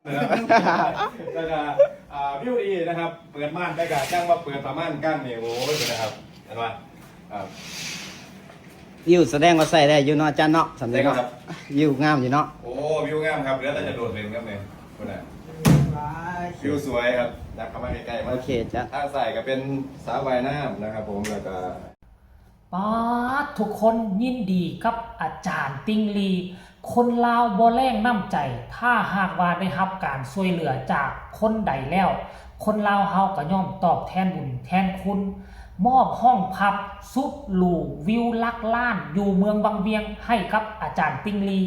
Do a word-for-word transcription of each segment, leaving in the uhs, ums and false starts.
แล้วก็อ่าวิวดีนะครับ เปิดม่านได้ก็จ้างว่าเปิดประมาณกั้งนี่ โอ้ยนะครับ เห็นปะครับ วิวแสดงว่าใส่ได้อยู่เนาะอาจารย์เนาะ สำเร็จเนาะ ใช่ครับ วิวงามอยู่เนาะ โอ้ วิวงามครับ เหลือแต่จะโดดเด่นครับเนี่ย คุณน่ะ วิวสวยครับ อยากเข้ามาใกล้ๆมา โอเคอาจารย์ ทางซ้ายก็เป็นสระว่ายน้ำนะครับผม แล้วก็ ป๊าด ทุกคนยินดีกับอาจารย์ติงลี คนลาวบ่แลงน้ำใจ ถ้าหากว่าได้รับการช่วยเหลือจากคนใดแล้ว คนลาวเฮาก็ย่อมตอบแทนบุญแทนคุณ มอบห้องพักสุดหรูวิวหลักล้านอยู่เมืองวังเวียงให้กับอาจารย์ติงลี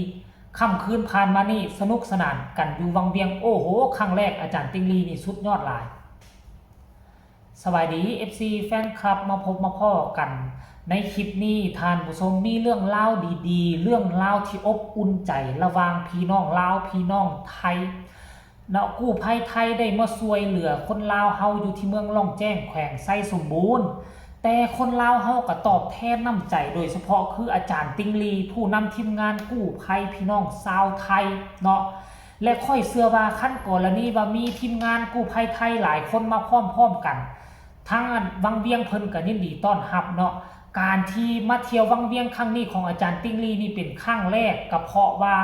ค่ำคืนผ่านมานี่สนุกสนานกันอยู่วังเวียง โอ้โห ครั้งแรกอาจารย์ติงลีนี่สุดยอดหลาย สบายดี เอฟซี แฟนคลับ มาพบมาพ้อกันในคลิปนี้ ท่านผู้ชม มีเรื่องราวดีๆ เรื่องราวที่อบอุ่นใจระหว่างพี่น้องลาวพี่น้องไทยเนาะ กู้ภัยไทยได้มาช่วยเหลือคนลาวเฮาอยู่ที่เมืองล่องแจ้ง แขวงไชยสมบูรณ์ แต่คนลาวเฮาก็ตอบแทนน้ำใจ โดยเฉพาะคืออาจารย์ติงลี ผู้นำทีมงานกู้ภัยพี่น้องชาวไทยเนาะ และข้อยเชื่อว่าคันกรณีว่ามีทีมงานกู้ภัยไทยหลายคนมาพร้อมๆกัน ทางวังเวียงเพิ่นก็ยินดีต้อนรับเนาะ การที่มาเที่ยววังเวียงครั้งนี้ของอาจารย์ติงลีนี่เป็นครั้งแรก ก็เพราะว่า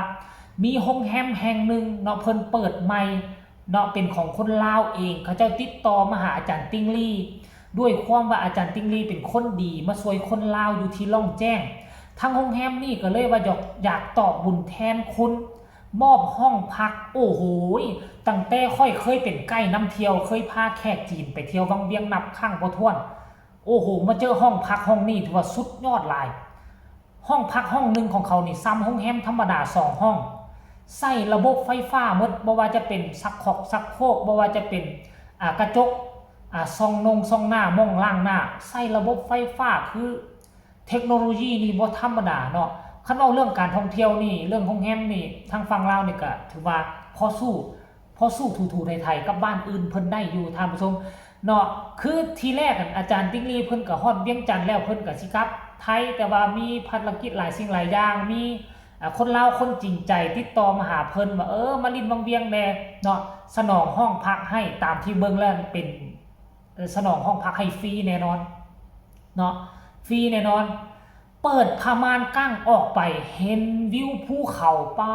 มีโรงแรมแห่งหนึ่งเนาะ เพิ่นเปิดใหม่เนาะ เป็นของคนลาวเอง เขาเจ้าติดต่อมาหาอาจารย์ติงลี ด้วยความว่าอาจารย์ติงลีเป็นคนดี มาช่วยคนลาวอยู่ที่ล่องแจ้ง ทางโรงแรมนี่ก็เลยว่าอยาก อยากตอบบุญแทนคุณ มอบห้องพัก โอ้โหย ตั้งแต่ข้อยเคยเป็นไกด์นำเที่ยว เคยพาแขกจีนไปเที่ยววังเวียงนับครั้งบ่ถ้วน โอ้โห มาเจอห้องพักห้องนี้ถือว่าสุดยอดหลาย ห้องพักห้องหนึ่งของเขานี่ซ่ำโรงแรมธรรมดาสองห้อง ใช้ระบบไฟฟ้าหมด บ่ว่าจะเป็นชักโครก ชักโครก บ่ว่าจะเป็น อ่า กระจก อ่า ซองนงซองหน้า หม่องล้างหน้า ใช้ระบบไฟฟ้า คือเทคโนโลยีนี่บ่ธรรมดาเนาะ คันเว้าเรื่องการท่องเที่ยวนี่ เรื่องโรงแรมนี่ ทางฝั่งลาวนี่ก็ถือว่าพอสู้ พอสู้ถูๆไถๆกับบ้านอื่นเพิ่นได้อยู่ ท่านผู้ชมเนาะ คือทีแรกอะ อาจารย์ติงลีเพิ่นก็ฮอดเวียงจันทน์แล้ว เพิ่นก็สิกลับไทย แต่ว่ามีภารกิจหลายสิ่งหลายอย่าง มี อ่า คนลาวคนจริงใจติดต่อมาหาเพิ่นว่า เออ มาเล่นวังเวียงแหน่เนาะ สนองห้องพักให้ ตามที่เบิ่งแล้วเป็น เอ่อ สนองห้องพักให้ฟรีแน่นอนเนาะ ฟรีแน่นอน เปิดผ้าม่านกั้งออกไป เห็นวิวภูเขา ป๊า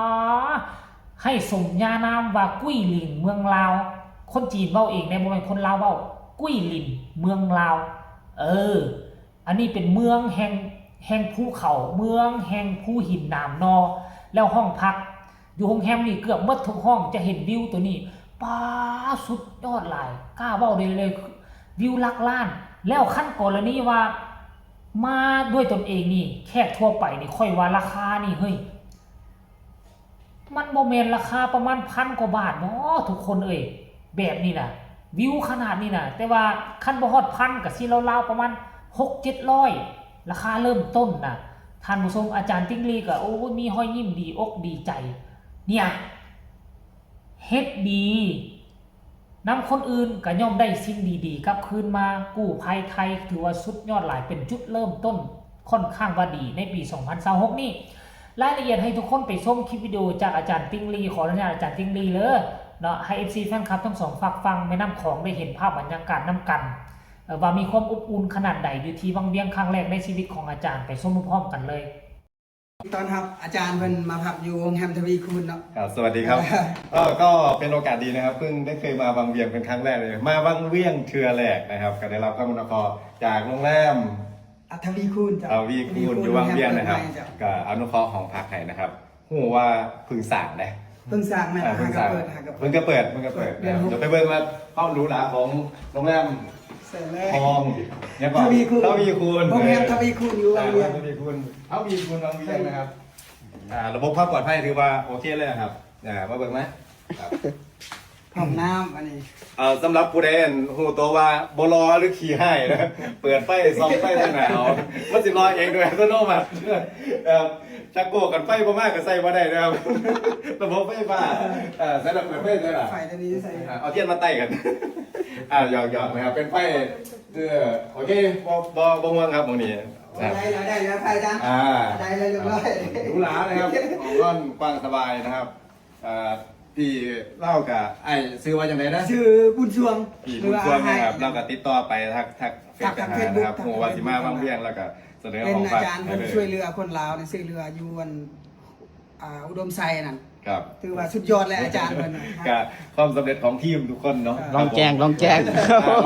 ให้สมญานามว่ากุ้ยหลินเมืองลาว คนจีนเว้าเองเด้ บ่แม่นคนลาวเว้า กุ้ยหลินเมืองลาว เออ อันนี้เป็นเมืองแห่ง แห่งภูเขา เมืองแห่งภูหินหนามนอ แล้วห้องพักอยู่โรงแรมนี่เกือบหมดทุกห้อง จะเห็นวิวตัวนี้ ป๊า สุดยอดหลาย กล้าเว้าได้เลย วิวหลักล้าน แล้วคันกรณีว่ามาด้วยตนเองนี่ แขกทั่วไปนี่ ข้อยว่าราคานี่ เฮ้ย มันบ่แม่นราคาประมาณพันกว่าบาทบ่ ทุกคนเอ้ย แบบนี้น่ะ วิวขนาดนี้น่ะ แต่ว่าคันบ่ฮอดพันก็สิราวๆประมาณหกเจ็ดร้อย ราคาเริ่มต้นน่ะ ท่านผู้ชม อาจารย์ติงลีก็ โอ้ย มีฮอยยิ้มดีอกดีใจ เนี่ย เฮ็ดดีนำคนอื่นก็ย่อมได้สิ่งดีๆกลับคืนมา กู้ภัยไทยถือว่าสุดยอดหลาย เป็นจุดเริ่มต้นค่อนข้างว่าดีในปีสองพันซาวหกนี้ รายละเอียดให้ทุกคนไปชมคลิปวิดีโอจากอาจารย์ติงลี ขออนุญาตอาจารย์ติงลีเลยเนาะ ให้ เอฟซี แฟนคลับทั้งสองฝากฝั่งแม่น้ำของได้เห็นภาพบรรยากาศนำกัน เอ่อ ว่ามีความอบอุ่นขนาดใดอยู่ที่วังเวียงครั้งแรกในชีวิตของอาจารย์ ไปชมพร้อมๆกันเลย ต้อนรับอาจารย์เพิ่นมาพักอยู่โรงแรมทวีคูณเนาะ ครับ สวัสดีครับ ก็ ก็เป็นโอกาสดีนะครับ เพิ่งได้เคยมาวังเวียงเป็นครั้งแรกเลย มาวังเวียงเทื่อแรกนะครับ ก็ได้รับความอนุเคราะห์จากโรงแรม อ่ะ ทวีคูณจ้ะ ทวีคูณ ทวีคูณ อยู่วังเวียงนะครับ โรงแรมเปิดใหม่จ้ะ ก็อนุเคราะห์ห้องพักให้นะครับ ฮู้ว่าเพิ่งสร้างนะ เพิ่งสร้างแม่น อ่า เพิ่งสร้าง หากะเปิด หากะเปิด เพิ่งกะเปิด เพิ่งกะเปิด เดือนหก เดี๋ยวไปเบิ่งว่าความหรูหราของโรงแรม เสร็จแล้ว ทอง เนี่ยก่อน ทวีคูณ ทวีคูณ โรงแรม เออ ทวีคูณอยู่วังเวียง อ่า ทวีคูณ ทวีคูณวังเวียงนะครับ อ่า ระบบความปลอดภัยถือว่าโอเคเลยนะครับ อ่า มาเบิ่งไหม ครับ ห้องน้ำอันนี้ เอ่อ สำหรับผู้ใดอันฮู้ตัวว่าบ่หล่อหรือขี้ฮ้ายนะ เปิดไฟส่องไฟทางหน้าเอา มันสิหล่อเองโดยอัตโนมัติ เอ่อ ชักโครกกันไฟบ่มาก็ใส่บ่ได้นะครับ ระบบไฟฟ้า เอ่อ ใส่แล้วเปิดไฟใส่ล่ะ ไฟตัวนี้ใส่ อ่า เอาเทียนมาไต่กัน อ่า หยอกๆนะครับ เป็นไฟ เออ โอเค บ่ บ่ บ่ห่วงครับหม่องนี้ ครับ ได้แล้ว ได้แล้ว พระอาจารย์ อ่า ได้แล้วเรียบร้อย หรูหรานะครับ ห้องนอนกว้างสบายนะครับ เอ่อ พี่เล่ากับไอ้ชื่อว่าจังไดนะ ชื่อบุญช่วง พี่บุญช่วงนะครับ หอว่าอ้าย เราก็ติดต่อไปทักทักเฟซ ทัก ไป ทาง หา Facebook นะครับ ทัก หมู่ว่าสิมาบางเวียงแล้วก็เสนอ เป็น ของ อา ฝาก จารย์ ให้ เพิ่น เลย ช่วยเหลือคนลาวนี่ช่วยเหลืออยู่อันอ่าอุดมไซนั่น ครับ ถือว่าสุดยอดเลยอาจารย์เพิ่นนะ กับความสำเร็จของทีมทุกคนเนาะ ครับ ลองแจ้งลองแจ้ง อ่า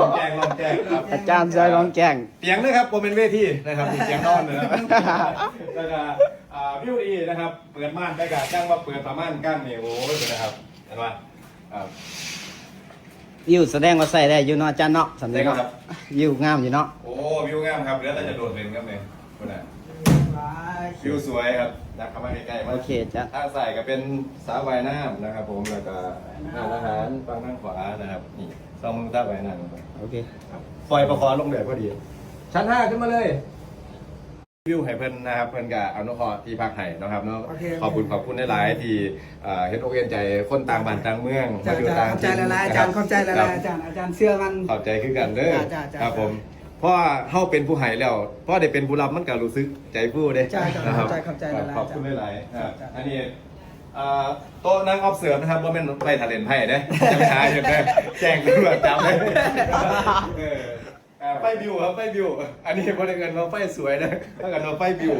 ลองแจ้งลองแจ้งครับ อาจารย์ช่วยลองแจ้ง เตียงนะครับผมเป็นเวทีนะครับเตียงนอนนะครับแล้วก็อ่าวิวดีนะครับ เปิดม่านได้กับจ้างมาเปิดประมาณกันเนี่ยโอ้ยนะครับเห็นไหมครับ วิวแสดงว่าใส่ได้อยู่เนาะอาจารย์เนาะสำเนียง ใช่ครับ วิวงามอยู่เนาะ โอ้วิวงามครับเดี๋ยวเราจะโดดเด่นครับเนี่ยคุณน่ะวิวสวยครับนะครับมาใกล้ๆมา โอเคจ้ะ ทางซ้ายก็เป็นสระว่ายน้ำนะครับ ผมแล้วก็ร้านอาหารฝั่งทางขวานะครับนี่ซองมึงสระว่ายน้ำ โอเค ครับปล่อยประคอลงแบบพอดี ชั้นห้าขึ้นมาเลยวิวให้เพิ่นนะครับ เพิ่นก็อนุเคราะห์ที่พักให้นะครับเนาะ โอเคโอเค ขอบคุณขอบคุณหลายๆที่เอ่อเห็นอกเห็นใจคนต่างบ้านต่างเมือง จ้า มาอยู่ จ้า ต่าง ขอบใจหลายๆอาจารย์ขอบใจหลายๆอาจารย์อาจารย์เชื่อมัน ขอบใจคือกันเด้อ จ้าจ้าจ้า ครับผมเพราะว่าเฮาเป็นผู้ให้แล้วพอได้เป็นผู้รับมันก็รู้สึกใจฟูเด้ จ้าจ้า นะครับ ขอบใจขอบใจหลายๆ ขอบคุณหลายๆอ่ะ จ้า อันนี้เอ่อโต๊ะนั่งออฟเสิร์ฟนะครับว่าเป็นไปถ่ายเล่นไพ่เด้จะไปหาเห็นได้แจ้งตำรวจจับเลยเอออ่าไฟบิวครับไฟบิว อันนี้บริเวณเราไฟสวยนะถ้าเกิดเราไฟบิว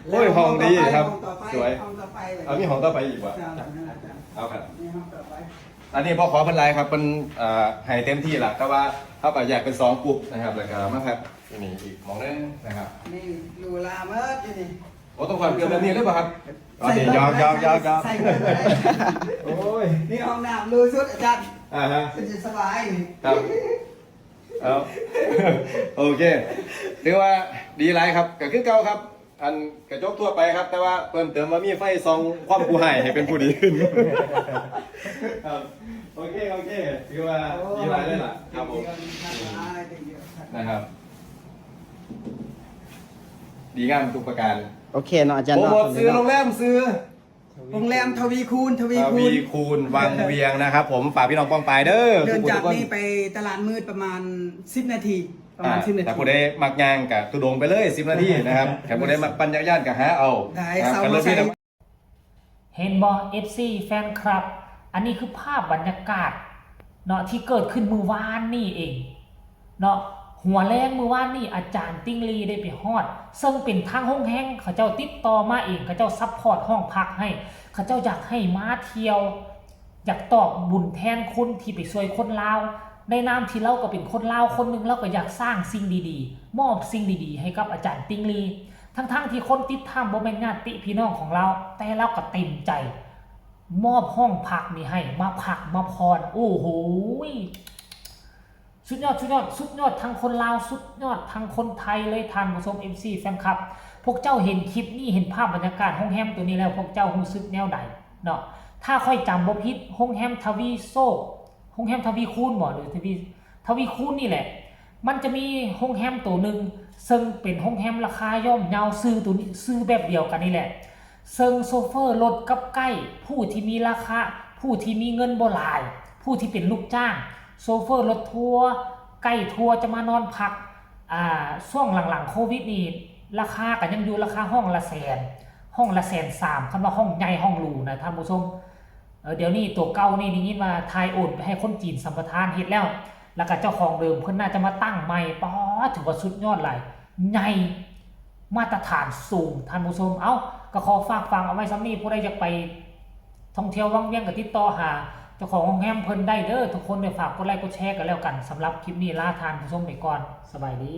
โอ้ยห้องดีครับ ห้องต่อไป สวย ห้องต่อไปเลย เอามีห้องต่อไปอีกวะ จ้าจ้าจ้า เอาครับ นี่ห้องต่อไป อันนี้พอขอเพิ่นไลน์ครับเพิ่นเอ่อให้เต็มที่ละแต่ว่าเขาก็แยกเป็นสองกลุ่มนะครับแล้วก็มาครับที่นี่อีกหมองหนึงนะครับ นี่หรูหราเมิดที่นี่ โอ้ต้องถอดเกลือแบบนี้หรือเปล่าครับอ๋อเดี๋ยวยอกยอกยอกยอก ใส่เกลือเลย โอ้ย นี่ห้องน้ำหรูสุดอาจารย์ อ่าฮะ เป็นจะสบายนี่ ครับเอาโอเคถือว่าดีหลายครับก็คือเก่าครับ อันกระจกทั่วไปครับ แต่ว่าเพิ่มเติมว่ามีไฟส่องความผู้ให้ให้เป็นผู้ดีขึ้นครับโอเคโอเคถือว่าดีหลายเลยล่ะครับผมนะครับ ดีงามทุกประการ โอเคเนาะอาจารย์ โปร เนาะ โมทซื้อโรงแรมซื้อ โรงแรมทวีคูณทวี ท คู วี ณ คูณวังเวียงนะครับผมฝากพี่น้องป้องปายเด้อ เดินจาก ทุค นี่ไปตลาดมืดประมาณ สิบ นาที ประมาณ อ่า สิบ นา แต่ ที ผู้ใดมักย่างกับทุดงไปเลยสิบนาทีนะครับแต่ผู้ใดมักปั่นจักรยานกับหาเอา ได้ นะครับ เสาร์ กับรถ มาใส่ พี่น้อง เห็นบ่ เอฟซี แฟนคลับ อันนี้คือภาพบรรยากาศเนาะที่เกิดขึ้นมื้อวานนี่เองเนาะหัวแลงมื้อวานนี่อาจารย์ติงลีได้ไปฮอด ซึ่งเป็นทางโฮงแฮมเขาเจ้าติดต่อมาเองเขาเจ้าซัพพอร์ตห้องพักให้เขาเจ้าอยากให้มาเที่ยว อยากตอบบุญแทนคนที่ไปช่วยคนลาวในนามที่เราก็เป็นคนลาวคนหนึ่งเราก็อยากสร้างสิ่งดีๆ มอบสิ่งดีๆ ให้กับอาจารย์ติงลี ทั้งๆที่คนติดตามบ่แม่นญาติพี่น้องของเรา แต่เราก็เต็มใจ มอบห้องพักนี่ให้มาพักมาพร โอ้โหยสุดยอดสุดยอดสุดยอดทั้งคนลาวสุดยอดทั้งคนไทยเลยท่านผู้ชม เอฟซี แฟนคลับ พวกเจ้าเห็นคลิปนี้เห็นภาพบรรยากาศโฮงแฮมตัวนี้แล้วพวกเจ้ารู้สึกแนวใดเนาะถ้าข้อยจำบ่ผิดโฮงแฮมทวีโชคโฮงแฮมทวีคูณบ่หรือทวีทวีคูณนี่แหละ มันจะมีโฮงแฮมตัวหนึ่งซึ่งเป็นโฮงแฮมราคาย่อมเยาซื่อตัวนี้ซื่อแบบเดียวกันนี่แหละซึ่งโชเฟอร์รถกับไกด์ผู้ที่มีราคาผู้ที่มีเงินบ่หลาย ผู้ที่เป็นลูกจ้างโชเฟอร์รถทัวร์ไกด์ทัวร์จะมานอนพักอ่าช่วงหลังๆโควิดนี่ราคาก็ยังอยู่ราคาห้องละแสนห้องละแสนสามคันว่าห้องใหญ่ห้องหรูนะท่านผู้ชมเออเดี๋ยวนี้ตัวเก่านี่ได้ยินว่าทายโอนไปให้คนจีนสัมปทานเฮ็ดแล้ว แล้วก็เจ้าของเดิมเพิ่นน่าจะมาตั้งใหม่ป๊าดถือว่าสุดยอดหลายใหญ่มาตรฐานสูงท่านผู้ชมเอ้าก็ขอฝากฟังเอาไว้ซ้ำนี่ผู้ใดอยากไปท่องเที่ยววังเวียงก็ติดต่อหาเจ้าของโฮงแฮมเพิ่นได้เด้อทุกคนเด้อฝากกดไลค์กดแชร์กันแล้วกันสำหรับคลิปนี้ลาท่านผู้ชมไปก่อนสบายดี